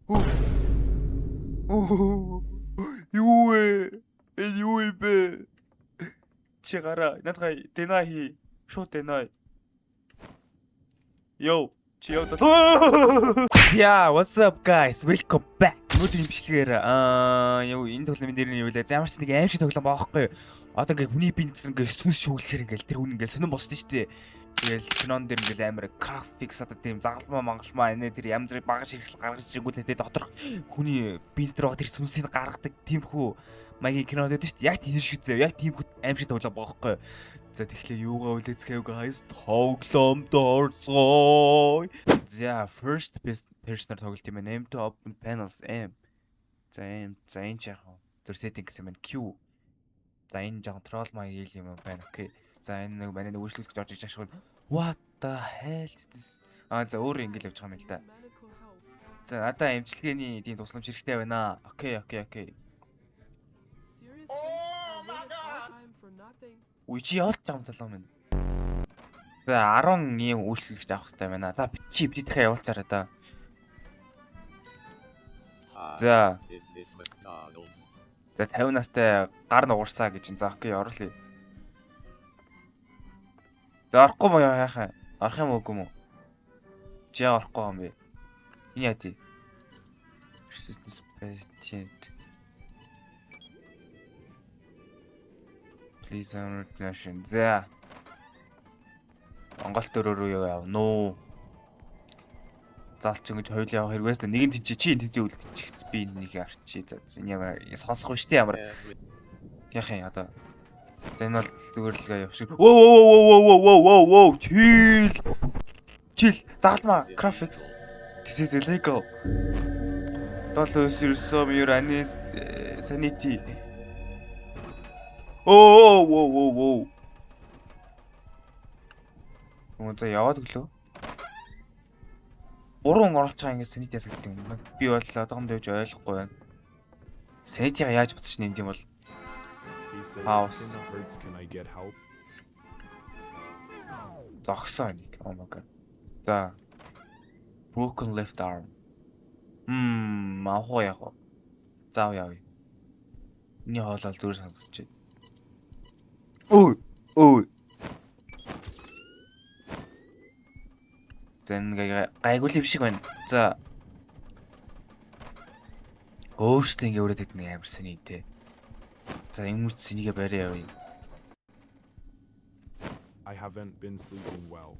Оо. Юу вэ? Энэ юу юм бэ? Чи гараа. Наадхай deny хий. Шууд deny. Йоо, чи яа. Yeah, what's up, guys? Welcome back. Өнөөдрийн бичлэгээр юу энэ тоглоомын нэр нь юу лээ? Ямар ч нэг аим шиг тоглоом баахгүй юу? Одоо ингээ хүний биед ингээ сүнс шүүглэхээр ингээл тэр хүн ингээ сонирн босдсон шүү дээ. Тэгэл кинон дээр ингээл амар графикс одоо тийм загалмаа мангалмаа энэ тэр янз бүрийн бага ширхсэл гаргаж иргүүлээ тэ доторх хүний биед дээр байгаа тэр сүнсийг гаргадаг тиймэрхүү маягийн кино байдаг шүү дээ. Яг тийм шиг зөө. Яг тиймэрхүү аим шиг тоглоом баахгүй юу? За, тэгэхээр юугаа үлээцгээв, guys? Тоглоомд орцгоо. За, first person-аар тоглолт юм байна. M to open panels M. За, M. За, энэ ч яг зүр setting гэсэн юм байна. Q. За, энэ жоохон troll маяг юм байна. Okay. За, энэ нэг манай нэг үйлчлүүлэгч орж иж ашиг. What the hell is this? Аа, за, өөр ингэж явж байгаа юм л да. За, надаа эмчилгээний тийм тусламж хэрэгтэй байна. Okay. Oh my God! Үгүй, чи явуулж байгаа юм залуу минь. За, 10 ийм үйлчлүүлэгч авах хэрэгтэй байна. За, чи бид дахиад явуулцаарай да. За. Is this McDonald's? За, 50 настай гар нугарсаа гэж. За, okay, орлоо. За, орохгүй мó, яах юм? Орох юм уу, үгүй юм уу? Чи яа орохгүй юм бэ? Энэ яа тий? Persistence patient. Please honor nation. За. Монголд өрөө рүү явна уу? Залч ингэж хоёул явах хэрэгээс л нэг нь тийч, чи энэ тийч үлдчих, би энэ нэг арчи. За, энэ ямар сонсохгүй штэ, ямар яах юм одоо. За, энэ бол зүгээр л явах шиг. Воо воо воо воо воо воо воо, chill. Chill. Загалмаа graphics. This is illegal. Don't lose your some your anis sanity. Оо воо воо воо. Оо, за, яваад өглөө. Буруу оруулж байгаа ингэ sanity ясагддаг юм байна. Би бол одоохондоо явж ойлгохгүй байна. Sanity-га яаж буцаж нэмд юм бол He says House. his hurts. Can I get help? Зогсон нэг. Oh my God. За. Broken left arm. Авах уу, яг уу? Заав явъя. Миний хоолой зүгээр санагдчих. Ой, ой. За, энэ гайгүй юм шиг байна. За. Өөртөө ингэ өрөөд идэх амар сони те. За, юм үс энийгээ барай явъя. I haven't been sleeping well.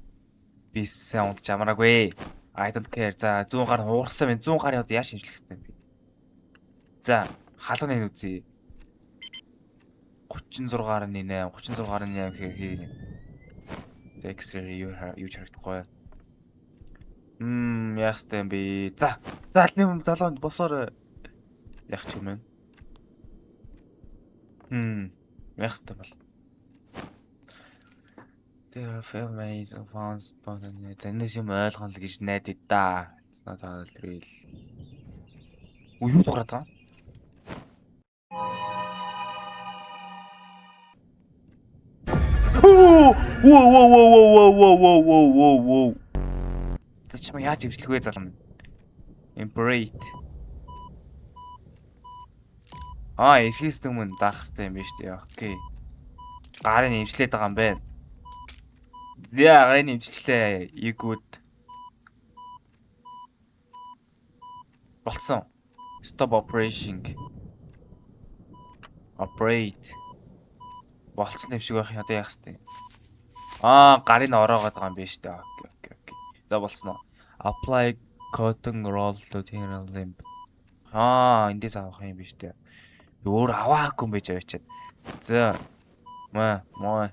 Би сайн унтж амраагүй. I don't care. За, 100 гар хуурсан байна. 100 гарын одоо яаж шинжлэх хэрэгтэй юм бэ? За, халуун нэг үзье. 36.8, 36.8 гэхээр хий. За, X-ray юу ч харагдахгүй. Яах ёстой юм бэ? За, за, аль нэг залуу босоор яах ч юм бэ? Яах ёстой бол. Тэр families of found spontaneous. За, энэс юм ойлгоно л гэж найдаа да. It's not all real. Үу, юу дуурайд байгаа? Оо, воо воо воо воо воо воо воо воо. За, чамаа яаж имжлэх вэ, залуу минь? Embrace. Аа, эрхээс өмнө дарах хэрэгтэй юм биш үү? Okay. Гарын имжлээд байгаа юм байна. За, гарын имжлээ. You good. Болцсон. Stop operation. Operate. Болцсон юм шиг байх юм. Одоо яах вэ? Аа, гарын ороогоод байгаа юм биш үү? Okay. За, болцсон уу? Apply cotton roll to thin limb. Аа, эндээс авах юм биш үү? Би өөр аваагүй юм байж аваачаад. За. Маа, маа.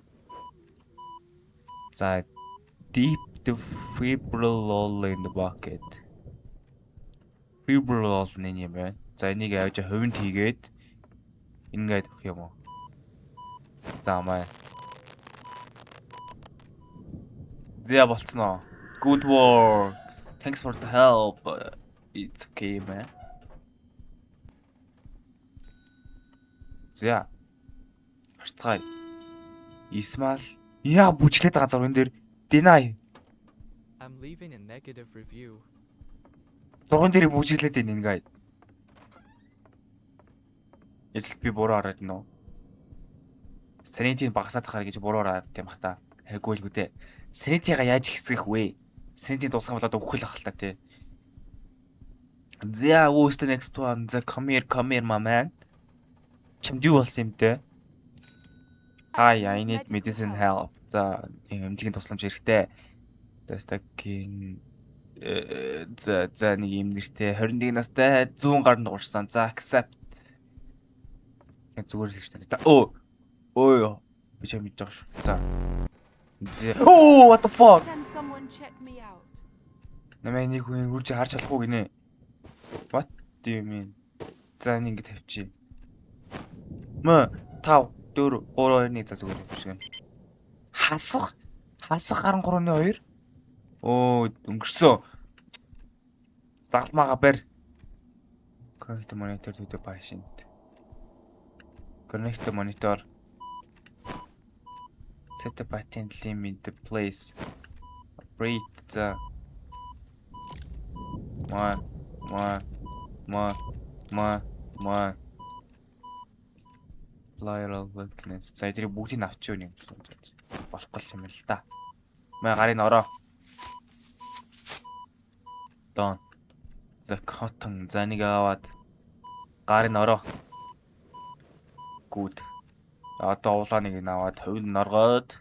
За, deep the fibrillol in the bucket. Fibrillol нэг юм байна. За, энийг авч хувинд хийгээд ингээд өгөх юм уу? За, маа. За, болцсон уу? Good work. Thanks for the help. It's okay, man. За. Харцгаая. Исмал яа бүжлээд байгаа зурган дээр deny. I'm leaving a negative review. Зурган дээр бүжиглээд байна энэ гай. Эсвэл би буруу хараад байна уу? Sanity-г багасаад хахаар гэж буруу хараад тийм бах та. Хайггүй л гүдэ. Sanity-га яаж хэсгэх вэ? Sanity дуусах болоод үхэл ах л та тий. За, who's the next one? За, come here, come here, my man. Чамд юу болсон юм бэ? Hi, I need medicine help. За, эмнэлгийн тусламж хэрэгтэй. Тэстакийн за за нэг юм нэртэй 21 настай 100 гаруй дуурсан. За, accept. Зүгээр л гэж та. Өө. Өө. Би чам мэдэж байгаа шүү. За. За. Oh, what the fuck? Can someone check me out? Намайг нэг хүн үрж харж чадахгүй гинэ. What do you mean? За нэг ингэ тавьчих. Мө 5 4 3 2 1 за зүгээр юм шиг. Хасах хасах 13-ны 2. Оо өнгөрсөн. Загалмаага барь. Connect monitor to the patient. Connect the monitor. Set the patent limit the place. Breathe. За. Ма ма ма ма ма Plural weakness. За эдрийг бүгдийг нь авчив нэг юмсан. Болохгүй л юм л да. Маа гарын ороо. Дон. За cotton за нэг аваад гарын ороо. Good. Одоо улаан нэг нь аваад хувь нь оргоод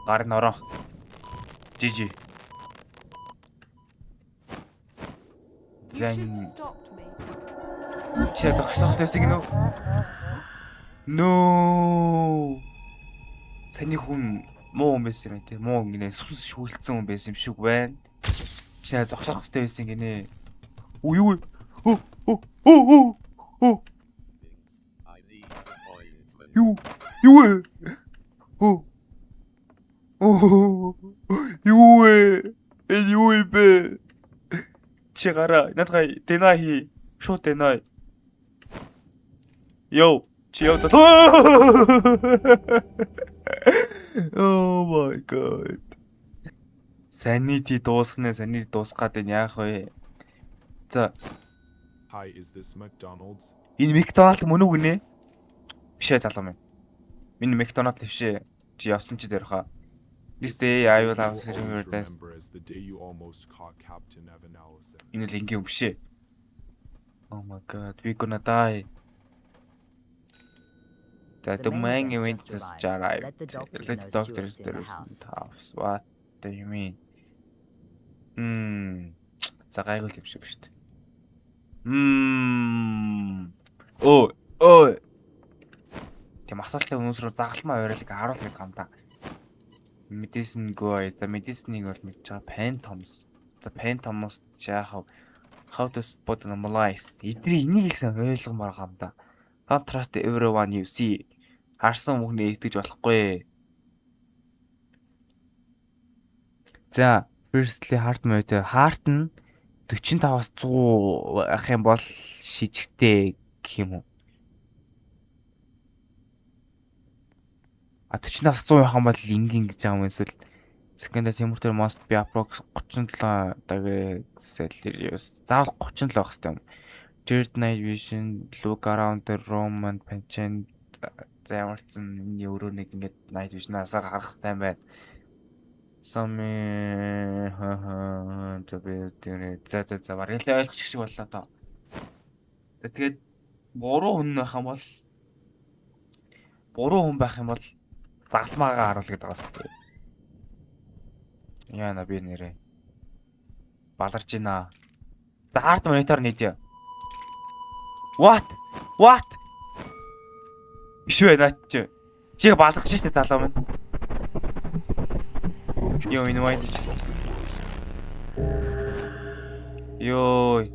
гарын ороо. GG. You За should have stopped me. чи зогсох байсан гинөө. No. Саний хүн муу хүн байсан юм те. Муу гинэ сүнс шүглдсэн хүн байсан юм шиг байна. Чи зогсоох хэрэгтэй байсан гинэ. Үу юу вэ? Өө өө өө өө өө I need ointment. юу юу вэ? Өө Оо юу вэ? Энэ юу юм бэ? Чи гараа наадгаа deny хий. Шууд deny. Йоо чи яв. Oh my god. Sanity дуусна, sanity дуусах гээд байна. Яах вэ? За, Hi, is this McDonald's? энэ McDonald мөн үү гинэ? Биш ээ залуу минь. Миний McDonald биш ээ. Чи явсан чи дээрхаа. This day I will You have will to always remember this. remember as the day you almost caught Captain Evan Allison. Энэ л энгийн юм биш ээ. Oh my god, we gonna die. The, The the main main event event just just arrived. arrived. Let the doctors Let the know doctors Stuart's in the there is house. house. What do you mean? Мм. За гайгүй юм шиг шүү дээ. Мм. Оо, оо. Тийм асуултын өнөөс рүү загалмаа ойрлог харуул гэдэг юм да. Medicine go. За medicine-ийг бол мэдж байгаа. Phantoms. За Phantoms яах вэ? How to spot anomalies. Эдний энийг ихсэн ойлгомоор байгаа юм да. Don't trust everyone you see. Харсан бүхнээ итгэж болохгүй. За, firstly heart monitor. Heart нь 45-аас 100 ах юм бол шижигтэй гэх юм уу? А 45-аас 100 явах юм бол энгийн гэж байгаа юм эсвэл secondary temperature must be approx 37 degree Celsius. Заавал 37 байх хэрэгтэй юм. Jared night vision, look around the room and patient за ямар ч зэн энэ өрөө нэг ингээд night vision-аас гарах хэрэгтэй юм байна. Some за за за бараг л ойлгох шиг боллоо доо. Тэгээд буруу хүн байх юм бол буруу хүн байх юм бол загалмаагаа харуул гэдэг байгаа сте. Яана би нэрээ. Баларж байна. За heart monitor нийтээ. What? What? Биш вэ наач чи. Чи баларч штэ залуу минь. Йоо энэ вайн. Йоо.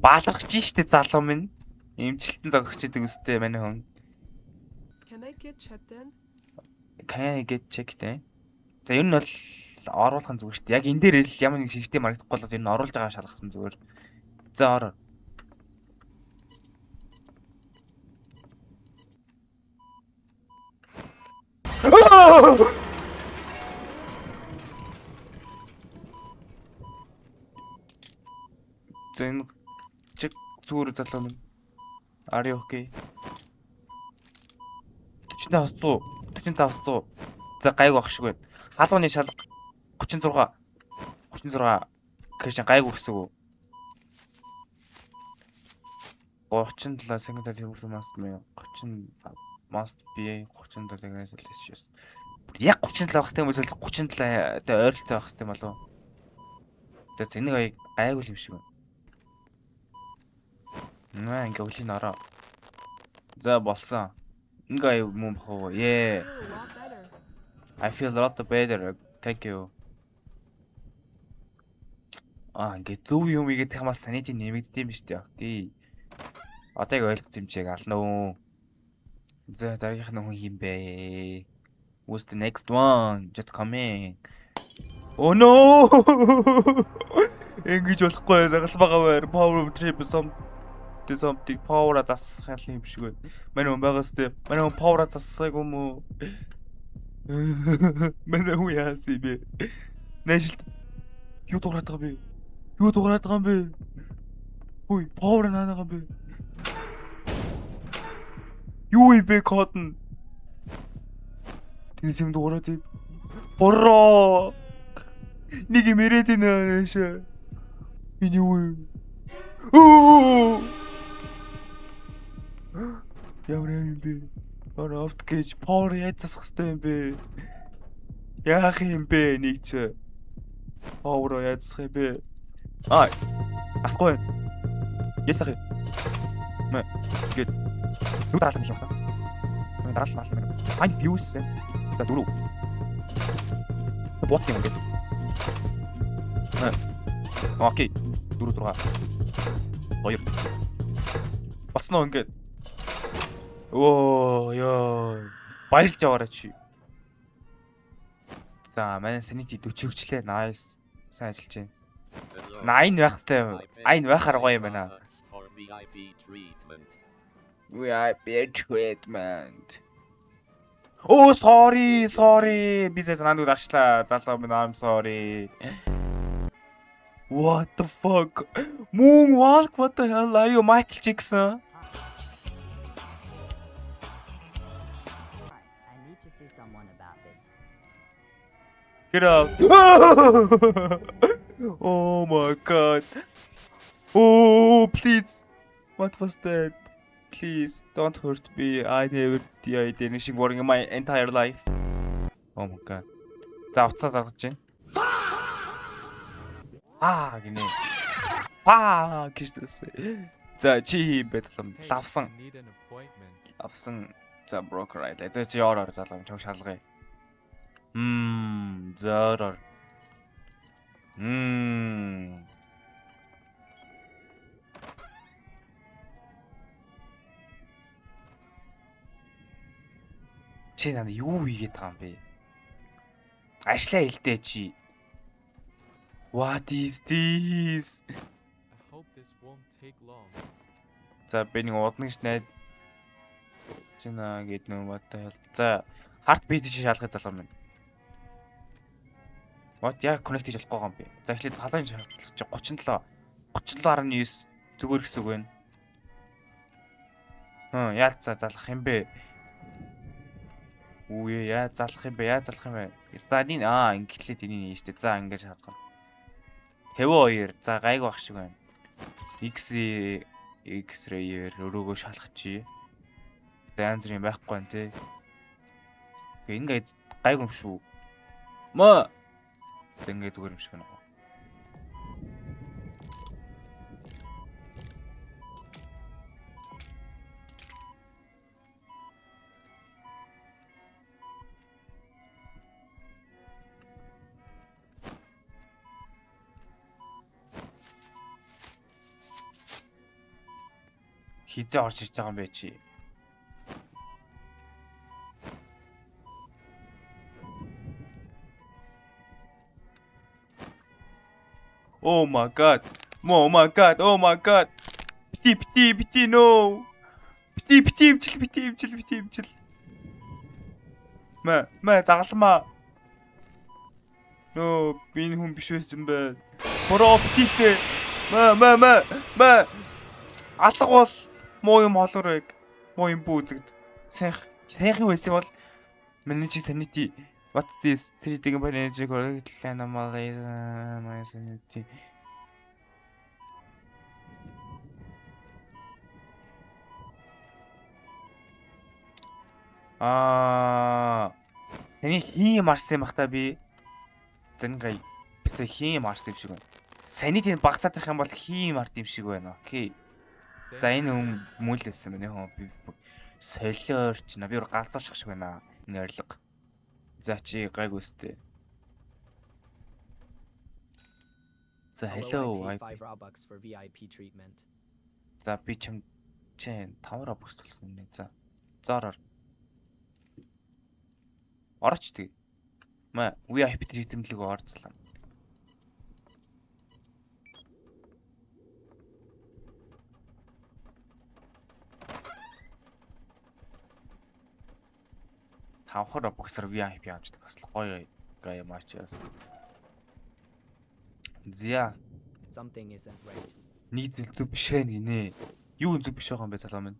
Баларч штэ залуу минь. Эмчилтэн зогсож идэг үстэй манай хүн. Can I get checked in? Can I get checked in? За ер нь бол оруулах нь зүгээр шүү дээ. Яг энэ дээр л ямар нэг шижигтэй марагдахгүй бол ер нь оруулж байгаа шалгасан зүгээр. За ороо. За, энэ чиг зүгээр залуу минь. Are you okay? 45 100, 45 100. За, гайг байх шиг байна. Халууны шалга 36 36 гэж гайг гэсэн үг. 37 secondary human must be 30 must be 37 гэнэс л. Яг 37 байх хэрэгтэй юм бол 37 тэ ойролцоо байх хэрэгтэй болов. Тэгээ зэнийг аяг гайгүй юм шиг байна. Наа, ингээ өлийн ороо. За, болсон. Ингээ аяг мөн бах уу? Yeah. Feel a lot better. I feel a lot better. Thank you. Аа, ингээ зөв юм игээд хамаас sanity нэмэгддэм биш үү? Okay. Одоо яг ойлгосон юм чиг ална уу. За, дараагийнх нь хүн юм бэ? Who's the next one? Just come in. Oh no! Ингэж болохгүй, загалмаа байр. Power trip something power засах юм шиг байна. Манай хүн байгаас тэ. Манай хүн power засах юм уу? Манай хүн яасан юм бэ? Нэшилт. Юу дуурайд байгаа юм бэ? Юу дуурайд байгаа юм бэ? Хүй, power наана байгаа юм бэ? Юу юм бэ, код нь? Тэрнээс юм дуурайд юм. Бороо. Нэг юм яриад байна наашаа. Энэ юу вэ? Оо! Ямар юм бэ? Ороо опт гэж power яаж засах хэвтэй юм бэ? Яах юм бэ нэг чи? Power яаж засах юм бэ? Аа. Асгүй. Яаж засах юм? Мэ. Гээд. Юу дараалал юм бэ? Дараалал юм. Find views. За, дөрөв. Бот юм ингээд. Okay. 4 6 2. Болсон уу ингээд? Оо ёо. Баярлж яваарай чи. За, манай sanity 40 хүрчлээ. Nice. Сайн ажиллаж байна. Hello. 80 байх хэрэгтэй. I 80 байхаар гоё юм байна. Starbucks for VIP treatment. VIP treatment. Oh, sorry, sorry. Би сая санаанд дарчлаа. Залуу минь, I'm sorry. What the fuck? Moonwalk, what the hell are you, Michael Jackson? Hi, I need to see someone about this. Get up. Oh my God. Oh, please. What was that? Please don't hurt me. I never did anything boring in my entire life. Oh my God. За, уцаа заргаж байна. Аа гинэ. Аа гэж дэсэ. За, чи юм бэ, залуу? Hey, Лавсан. I need an appointment. Авсан. За, broker айлаа. За, чи ор ор, залуу, чам шалгая. За, ор ор. Мм. Чи наа юу хийгээд байгаа юм бэ? Ажлаа хэлдэ чи. What is this? I hope this won't take long. За, би нэг удна гэж найд. Чи наа гээд нөө what the hell. За, heart beat чи шалгах залуу минь. What, яг connect хийж болохгүй юм бэ? За, эхлээд халуун шалгах чи 37 37.9 зүгээр гэсэн үг байна. Хм, яаж за залах юм бэ? Үе, яаж залах юм бэ? Яаж залах юм бэ? За, энэ ингээд энийг нэ штэ. За, ингэж шалгах. 52. За, гайг байх шиг байна. X X-ray-ээр өрөөгөө шалгах чи. За, янз бүрийн байхгүй байна те. Ингээ ингээд гайг юм шүү. Мө. За, ингээ зүгээр юм шиг байна. Хизээ орж ирж байгаа юм бэ чи? Oh my God. Oh my God. Oh my God. Бити бити бити, no. Бити бити имчил, бити имчил, бити имчил. Мэ мэ, загалмаа. No, би энэ хүн биш байсан бэ. Бороо битийхтэй. Мэ мэ мэ мэ. Алга бол муу юм холор байг. Муу юм бүү үзэгд. Сайх сайхан юу байсан бол manage sanity what this 3D manage correct anomaly my sanity. Аа, таны хин юм арсан юм бах та би. Зэн гай. Бисээ хин юм арсан юм шиг байна. Sanity багасаадах юм бол хин юм ард юм шиг байна. Окей. За энэ хүн мөн л байсан байна хөө би солиорч на би өөр галзуурчих шиг байна. Энэ орилго. За чи гайг үстэй. За hello. I paid I 5 Robux for VIP treatment. За би чам чинь 5 Robux төлсөн нэ. За. За ороор. Орооч тэг. Мэ VIP treatment-лэг орцлаа. Тавхар Robux-аар VIP авчдаг бас л гоё гоё юм ачаас. Зя Something isn't right. нэг зүйл зүв биш вэ гинэ. Юу зүв биш байгаа юм бэ залуу минь?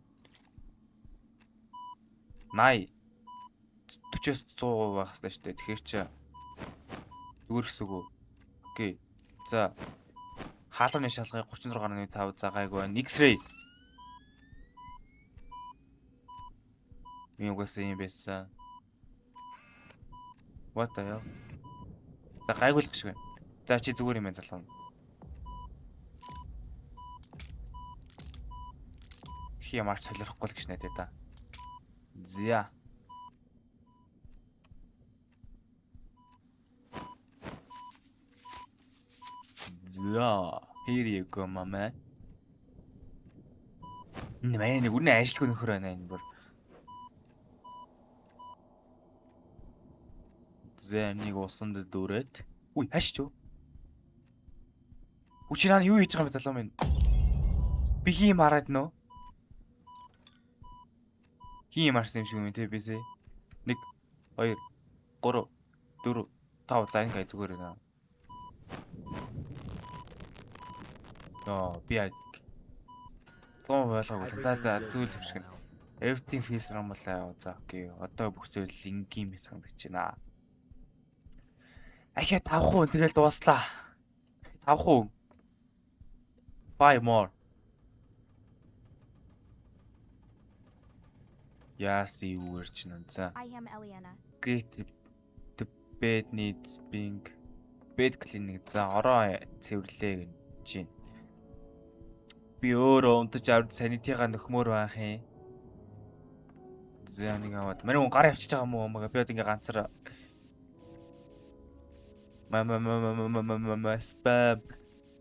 80 40-оос 100 байх хэрэгтэй шүү дээ. Тэгэхээр чи зүгээр гэсэн үг үү? Окей. За. Хаалганы шалгыг 36.5 за гайгүй байна. X-ray. Би угаасаа юм байсан. What the hell? За гайгүй л гэх шиг байна. За чи зүгээр юм байна залуу. Хи ямар ч солирохгүй л гэж найдаа та. Зя. За, here you go, my man. Энэ маяг нэг үнэ ажилтгүй нөхөр байна энэ бүр. За, нэг усанд дүрээд. Үгүй, хашч юу? Үгүй чи наа юу хийж байгаа юм бэ залуу минь? Би хий юм хараад нөө. Хий юм харсан юм шиг юм те бисээ. 1 2 3 4 5 за ингэ зүгээр байна. Йоо би яг 100 ойлгоогүй. За за Everything feels зүйл юм шиг. normal now. Everything feels normal аа. За окей. Одоо бүх зүйл энгийн мэт санагдаж байна. Ахиа 5 хүн тэгэл дууслаа. 5 хүн. Five more. Яас юу ирч нүн за. I am Eliana. Great the bed needs being bed cleaning. За ороо цэвэрлээ гэж байна. Би өөрөө унтаж авч санитыгаа нөхмөр байх юм. За нэг аваад. Манай хүн гар явчихж байгаа юм уу? Мага би одоо ингээ ганцаар ма ма ма ма ма ма ма ма спам.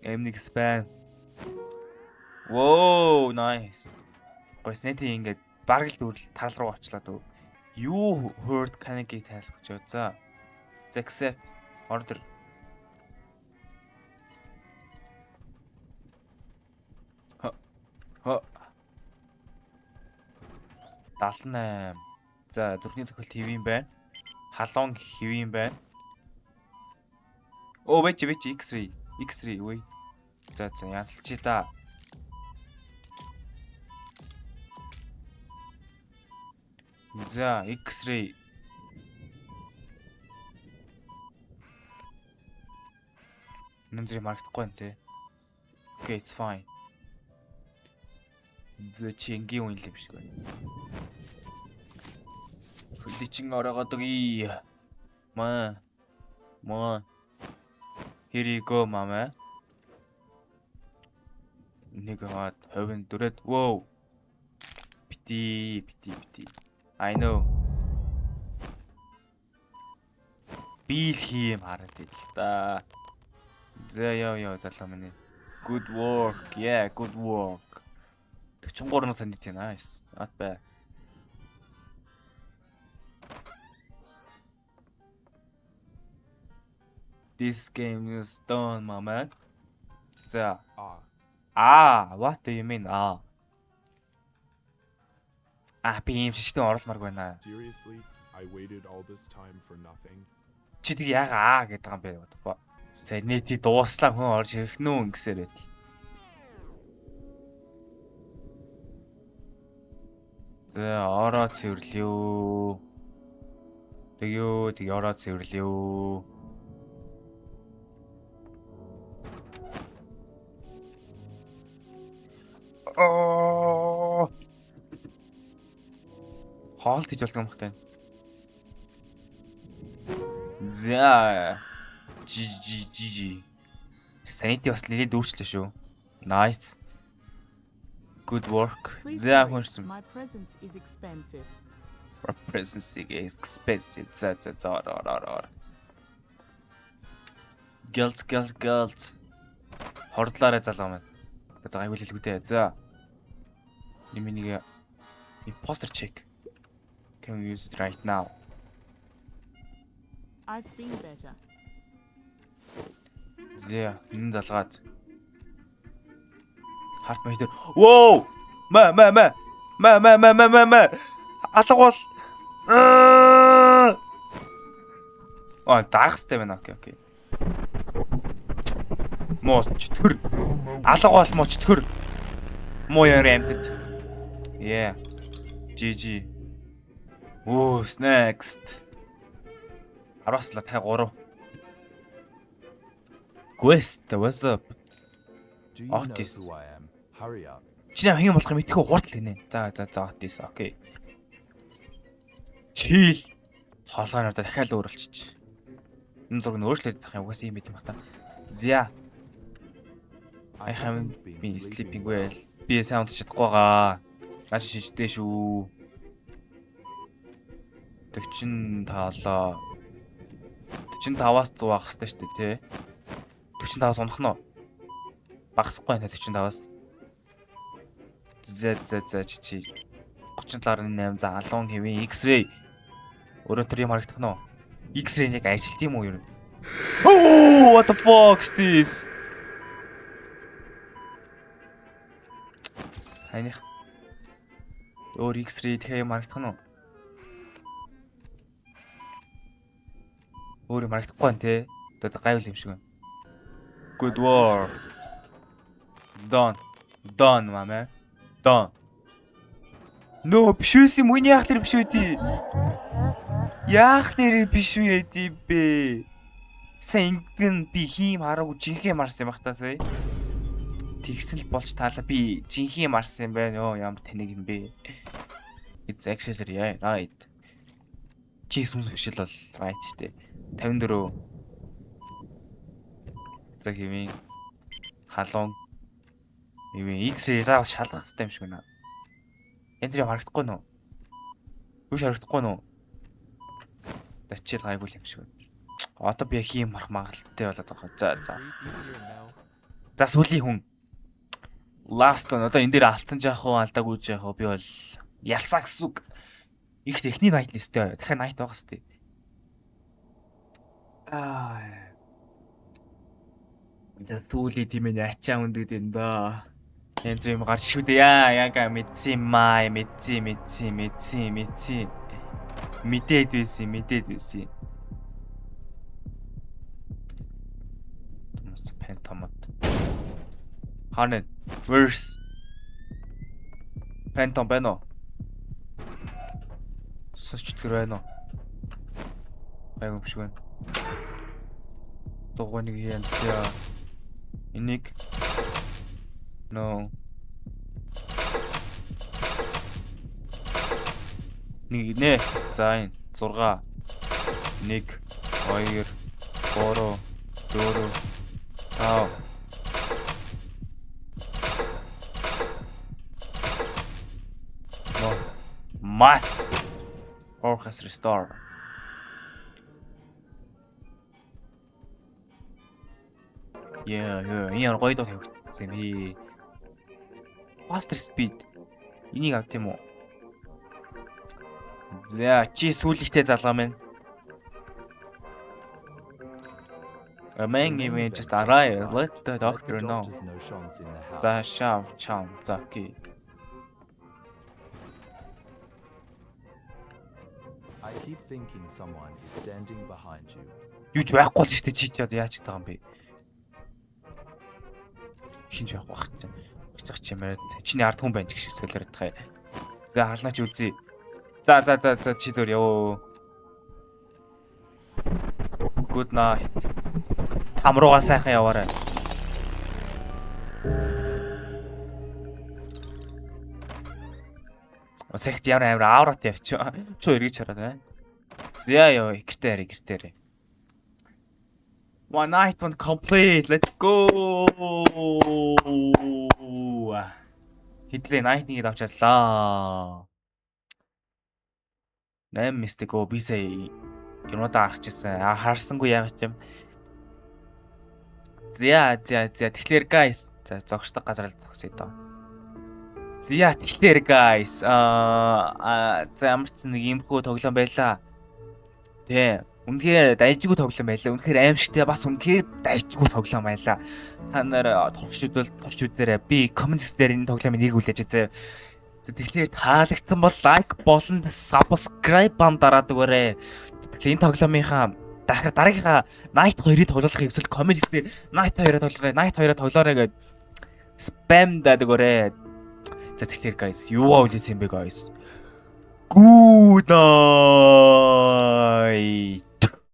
M1 спам. Whoa, nice. Гойснэти ингээд бараг л дүүрэл тал руу очлаа дөө. You heard Carnegie тайлбарч ёо. За. За accept order. Хо. Хо. 78. За зүрхний цохилт хэвийн байна. Халуун хэвийн байна. Оо бэж бэж X-ray. X-ray үгүй. За за янзалчи та. За X-ray. Нүн зэрэг маркетгүй юм те. Okay, it's fine. За чи энгийн үн л юм шиг байна. Хөлий чин ороогоод өгье. Маа. Маа. Here you go, mama. Нэг аваад хувин дүрээд. Wow. Бити, бити, бити. I know. Би л хийм хараад байл та. За яа яа залуу минь. Good work. Yeah, good work. 43 санити nice. Not bad. This game is done, my man. За. Ah. Аа, what do you mean? Аа. Аа, би ийм шиштэн оруулмааргүй байна. Seriously, I waited all this time for nothing. Чи тэг яага аа гэдэг юм бэ? What the fuck? Sanity дууслаа хүн орж ирэх нүү ингэсээр байтал. За ороо цэвэрлэё. Тэгё, тэг ороо цэвэрлэё. Аа. Хоолт хийж болдог юм бахтай. За. Жи жи жи жи. Sanity бас нэлээд өөрчлөө шүү. Nice. Good work. Please За hurry. хүншсэн. My presence is expensive. Presence expensive. За за за ор ор ор ор. Girls girls girls. Хордлаарай залгаа маань. За гайгүй хэлгүй дээ. За. Нэмээ нэг imposter check. Can we use it right now? I've been better. За энэ залгаад. Харт маяг дээр. Воу! Мэ мэ мэ. Мэ мэ мэ мэ мэ мэ. Алга бол. Аа, дарах хэрэгтэй байна. Окей, окей. Муу чөтгөр. Алга бол муу чөтгөр. Муу яар амьтад. Yeah. GG. Оо, next. 10-аас л 53. Quest, what's up? Do you know Otis. who I am? Hurry up. Чи нам хэн болох юм итгэв хурд л гинэ. За за за Otis, окей. Чийл. Толгой нь одоо дахиад л өөрчилчих. Энэ зураг нь өөрчлөгдөж байх юм угаасаа юм байт юм бата. Зя. I haven't been sleeping well. Би сайн унтаж чадахгүй байгаа. Наа чи шижтэй шүү. 47. 45-аас 100 авах хэрэгтэй шүү дээ, тий? 45-аас унах нь уу? Багасахгүй байна 45-аас. Зэ зэ зэ чи чи 37.8 за алуун хэвийн X-ray. Өөрөө тэр юм харагдах нь уу? X-ray нэг ажилт юм уу ер нь? Oh, what the fuck is this? Ханих. Өөр X-ray тэгэхээр юм харагдах нь уу? Өөр юм харагдахгүй байна те. Одоо гайвал юм шиг байна. Good work. Done. Done, my man. Done. Нөө биш байсан юм. Үний яах нэр биш үү тий? Яах нэр биш үү тий бэ? Сайн ингэн би хийм хараагүй жинхэнэ юм харсан юм бах та сая. Тэгсэн л болж таалаа би жинхэнэ юм харсан юм байна ёо ямар тэнэг юм бэ? It's actually yeah, right. Чи сүнс биш л бол right штэ. 54. За хэвийн халуун хэвийн X-ray заавал шалгах хэрэгтэй юм шиг байна. Янз бүрийн харагдахгүй нөө. Юу ч харагдахгүй нөө. Дачил гайгүй юм шиг байна. Одоо би яг хийм марах магадлалтай болоод байгаа. За за. Breathe easier now. За сүүлийн хүн. Last one. Одоо энэ дээр алдсан жаах уу, алдаагүй жаах уу? Би бол ялсаа гэсэн үг. Ихт эхний night нэстэй. Дахиад night байгаа сте. Аа. За сүүлийн тийм ээ ачаа өндөд юм да. Янз бүр юм гарч шүү дээ. Яа, яга мэдсэн юм аа, мэдсэн, мэдсэн, мэдсэн, мэдсэн. Мэдээд байсан, мэдээд байсан. Томос пентомот. Ханэ. Where's Phantom байна уу? Сус чөтгөр байна уу? Гайгүй юм шиг байна. Дугуй нэг янзлаа. Энийг No. Нэг нэ. За энэ 6 1 2 3 4 5. No. My Orcas restore. Yeah, yeah. Энэ ямар гоё дуу тавигдсан юм бэ? Faster speed. Энийг авт юм уу? За, чи сүүлийнхтэй залгаа мэн. A man The main even just event has arrived. arrived. Let the Let doctor the know. doctors know Sean's in the house. За, шав, чам, за, окей. I keep thinking someone is standing behind you. Юу ч байхгүй л шүү дээ. Чи ч одоо яаж чаддаг юм бэ? Хин ч байхгүй бах чинь. Бицах чимээд чиний ард хүн байна ч гэх шиг солиорох юм. За халнаач үзье. За за за за чи зөөр явоо. Good night. Там руугаа сайхан яваарай. Сэгт ямар амар аурат явчих. Чуу эргэж хараад байна. За ёо, гэртээ харъя, гэртээ харъя. One night one complete. Let's go. Хэдлээ night нэгийг авч чадлаа. 8 mistake оо би сая юмудаа харчихсан. А харсангүй яагаад ч юм. За за за тэгэхээр guys за зогсдог газар л зогсъё доо. За тэгэхээр guys аа за ямар ч нэг иймэрхүү тоглоом байлаа. Тэ. Үнэхээр дайжгүй тоглоом байлаа. Үнэхээр аимшигтай бас үнэхээр дайжгүй тоглоом байлаа. Та нар турш үзвэл турш үзээрэй. Би comment дээр энэ тоглоомын нэрийг үлдээж үзье. За тэгэхээр таалагдсан бол like болон subscribe бан дараад өгөөрэй. Тэгэхээр энэ тоглоомынхаа дахир дараагийнхаа Night 2-ыг тоглохыг хүсвэл comment дээр Night 2-оо тоглоорой, Night 2-оо тоглоорой гэд спам даад өгөөрэй. За тэгэхээр guys, юу үлээсэн юм бэ guys? Good night.